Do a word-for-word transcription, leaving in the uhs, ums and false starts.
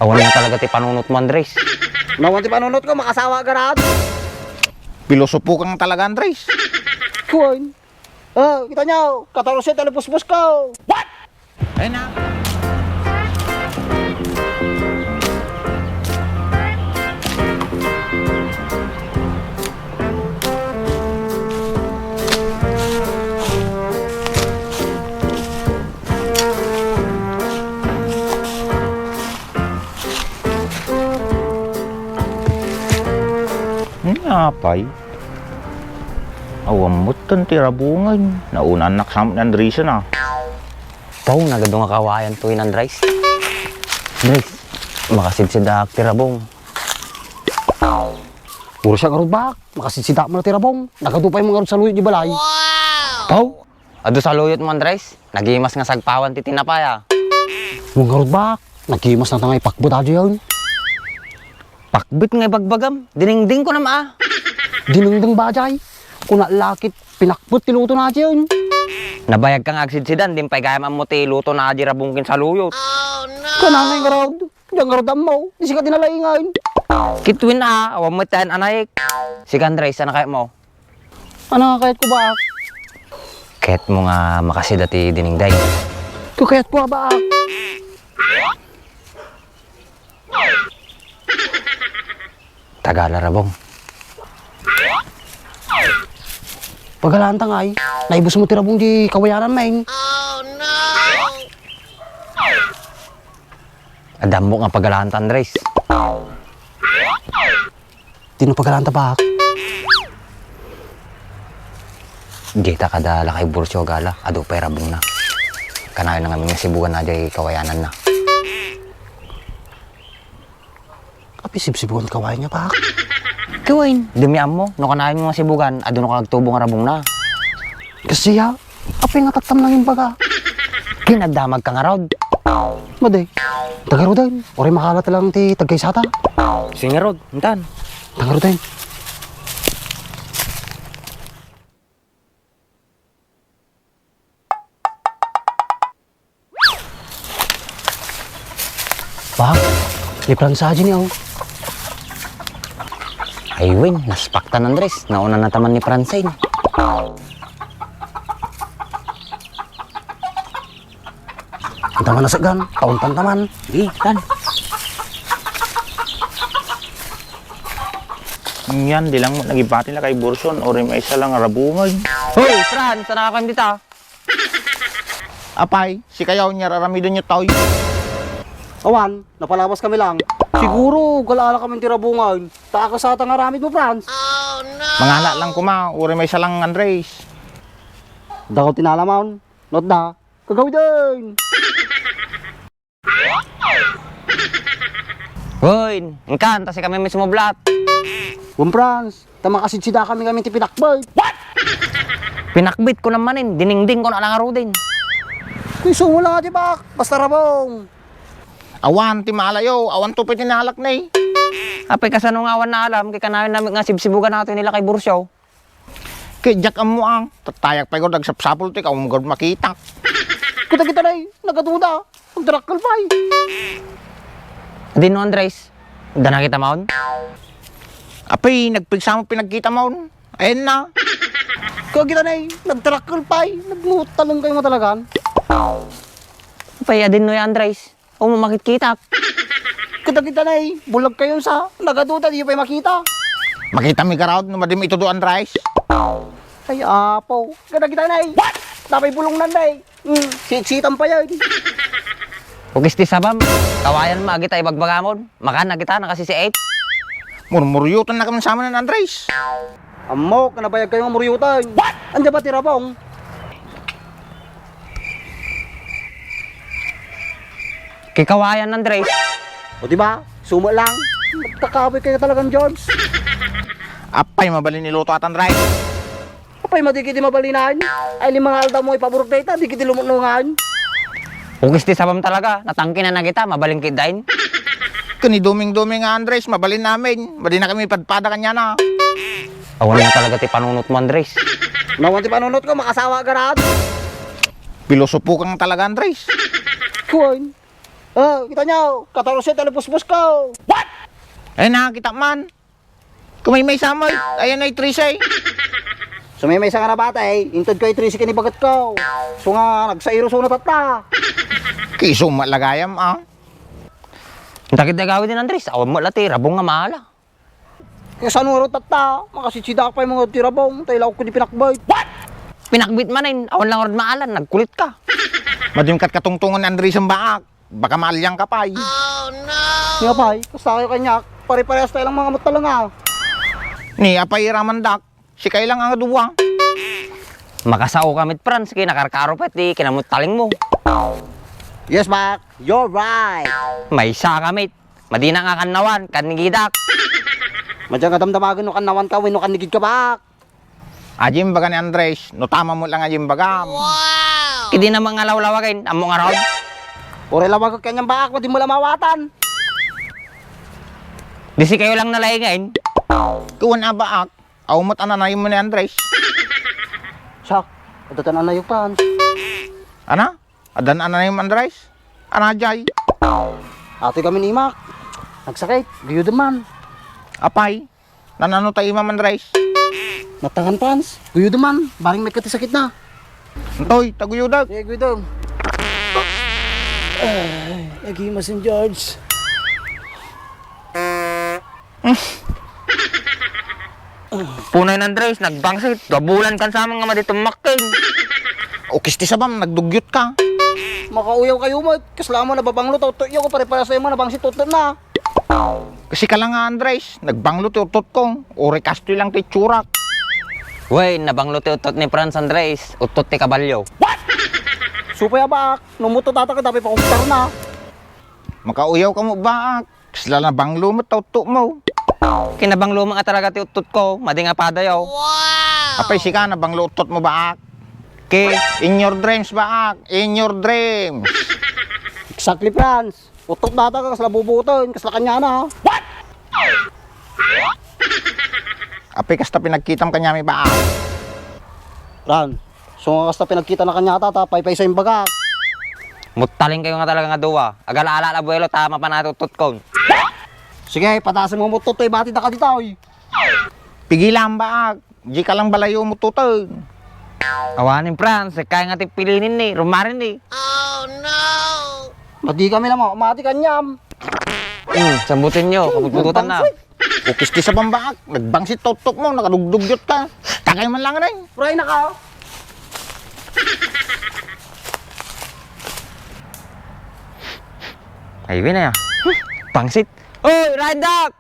Awan nga talaga ti panunot mo, Andres. Nawan ti panunot ko, makasawa ka na. Pilosopo kang talaga, Andres. Kuwan. Ah, kita niyo, katorse ti napuspos ko. What? Ay na. Ania pay? Awan met kan ti rabongen. Naunannak sa met ni Andresen a. Pau, nagadu nga kawayan toy ni Andres. Andres, makasidsidaak ti rabong. Puro siya ngarud bak, makasidsidaak man ti rabong. Nagadu pay man ngarud saluyot di balay. Pau, adu saluyot mo, Andres? Nagimas nga sagpawan ti tinapay, a. Wen ngarud bak, nagimas na ta nga ipakbet a diyan. Pakbet nga ibagbagam, dinengdeng ko na maa. Dinengdeng bajay, kuna lakit, pinakbet ti luto na diyan. Nabayag ka nga agsidsidan, din pay gayam ammo ti luto na di rabong ken saluyot. Kananay ngarud, diyan ngarud ammo, di sika dinalaingan. Kitwin a, awan met tayan anayek. Sika Andres, sana kayat mo? Ano nga kayat ko, baak? Kayat mo nga makasida ti dinengdeng? Kayat ko, baak. Tagala rabong. Pagalaanta ngay, naibus mo ti rabong di kawayanan, men. Adda mo nga pagalaanta, Andres. Dino pagalaanta, baak? Dita kada lakay Burcio gala, adu pay rabongna. Kanayon na ngamin nga sibugan na diay kawayananna. Apay sibsibugan kawayan nga, baak? Kawayan, dumi ammo, no kanayon nga sibugan, adu no kagtubo nga rabongna. Kasiya, apay nga tattam nang imbaga? Kinagdamag ka ngarud. Madi, tagaruden. Uray makalat lang ti tagkaysata. Sige ngarud, intan. Tagaruden. Pak, ni Franz a diay ni, aw. Ay, wen, naspaktan, Andres. Nauna na taman ni Franz, ay. Anta man a segan, tauntan taman. Di, tan. Ngan, di lang nagibati lakay Burcio, uray maysa lang rabongen. Hoy, Franz, saan ka dita? Apay, sikayo, ania ar-aramidenyo toy? Awan, napalawas kami lang. Siguro, gala-ala kami ti rabongen. Ta kasata nga aramid mo, Franz? Mangala lang koma, uray maysa lang Andres. Dakaw ti naalamon, no adda, kagawiden. Hoy, inkan, ta sikami met sumublat. Wen, Franz, ta makasidsidakami ngamin ti pinakbet. What? Pinakbet ko na manen, dinengdeng ko na lang ngaruden. Isu mo lang a di bak, basta rabong. Awan ti maalayo, awan to pay ti naalak ne. Apay kasano nga awan naalam, ket kanayon na met nga sibsibugan nato ni lakay Burcio. Ket diak ammo a, tattayak pay ngarud agsapsapul ti kaum ngarud makitak. Kuta kita, nay, nagaduda. Agdarakkel pay. Adino, Andres? Adda nakitam? Apay, nagpigsa met pinagkitam? Ayan na. Kuta kita, nay, nagdarakkel pay. Nagmutaleng kayo matalagan. Apay, adino ya, Andres? O, makitkitak. Kuta kita, nay, bulag kayon sa, nagaduda, di pay makita. Makita mi garud, no madi mi itudo, Andres. Ay, apo. Kuta kita, nay. What? Napay bulong nan, nay. Hmm, sitsitan pa yan. Ukis ti sabam, kawayan mo, agita ibagbagamon. Makan, agita, nakasisiit. Murmuryotan na kami sa amin, Andres. Ammok, nabayag kayo nga muryotan. What? Anda ba ti rabong? Kikawayan, Andres. O, di ba? Sumo lang. Magkakaaway kayo talagang George. Apay, mabalin iluto atan, Andres. Apay, madikit di mabalinan. Ay, lima nga aldaw mo, ipaburok na ita, dikit di lumutnungan. Ukis ti sabam talaga, natangkinan na kita, mabalin kit dain. Kani duming-duming nga, Andres, mabalin namin. Madi na kami padpada kanya na. Awan na talaga ti panunot mo, Andres. Nawan ti panunot ko, makasawa ka na. Pilosopo kang talaga, Andres. Kuwan. Oh, kita nyo, katorse ti alipuspos ko. What? Ay, nakakita man. Kumaymaysa mo, ayan ay trese. Sumaymaysa nga nabati, inted ko ay trese kini baget ko. So nga, nagsairo so na tatta. Kiso malagayam, ah. Intakit na gawin din, Andres. Awan mo lati, rabong nga maala. Kaya saan nga tatta? Makasitsidak pa yung mga tirabong, tayo laok ko di pinakbay. What? Pinakbit manen, awan lang rod maalan, nagkulit ka. Madimkat katungtungan ni Andres ang baak. Baka maalyang ka pay. Oh, no! Nga pay, basta kayo kanyak, pare-parehas tayo lang mga mutalang ah. Ni apay iramandak, si kailang ang aduwa. Makasao kamit, Franz, kay nakarkaro pa ti kinamutaling mo. Yes, Mac. You're right. Maysa kamit. Madina nga kannawan, kan ni Gidak. Madya nga damdamagen no kannawan ka, wenno kan ni Gid ka, Mac. Ajim baga ni Andres, no tama mo lang ajim baga. Wow! Kidi na mga lawlawagen, amo nga raw. Ore lawag kanyang baak, madi mo lamawatan. Di si kayo lang nalaingain. Kuwan a baak, aw mo't ananay mo ni Andres. Sak, adda tan anayok pan. Ana? Addan ananay mo Andres? Ana jay? Atoy kami ni Imak. Nagsakit, guyod man. Apay, nanano tayo, Ma'am Andres? Natangan pans, guyod man. Baring may katisakit na. Antoy, taguyudag. Sige, guyod. Ay, agimas yung George. Punay na, Andres, nagbangsit. Dabulan kan sa mga madi tumakking. O kisti sabam, nagdugyot ka. Makauyaw kayo, mat. Kasla mo nababanglo, tawto iyo ko, pare-pare sa'yo mo, nabangsit, tawto na. Kasi ka lang nga, Andres, nagbanglo ti utot ko. Uri kastoy lang ti itsurak. Wey, nabanglo ti utot ni Franz, Andres. Utot ti kabalyo. Supay a baak, numuto tata ka, dapat pakumpitar na. Makauyaw ka mo, baak. Kasla nabanglo mo, tawto mo. Kinabanglo mo nga talaga ti utot ko, madi nga padayo. Wow! Apay sika, nabanglo utot mo, baak. Ki, in your dreams, baak. In your dreams. Exactly, Franz. Utot data ka, kasla bubuton, kasla kanyana. What? Apay kasta pinagkitam kanyami, baak. Franz, so nga kasta pinagkita na kanyata, ta paypay sa imbaga. Mutaling kayo nga talaga nga duwa. Agala-ala la buwelo, tama pa natututkon. Sige, patasin mo mo tutoy, bati da ka ditoy. Pigilan, baak. Di ka lang balayo mo tutoy. Awanin, Franz, kaya nga ti pilinin ni, rumarin ni. Oh, no! Madi kami na mo, mati kanyam. Hmm, sambutin nyo, kaputpututan na. Ukis ti sa pambaak, nagbangsit tutok mo, nakadugdugyot ka. Takay man lang rin. Pray na ka. Ay, win na ya. Pangsit. Oy, Randak!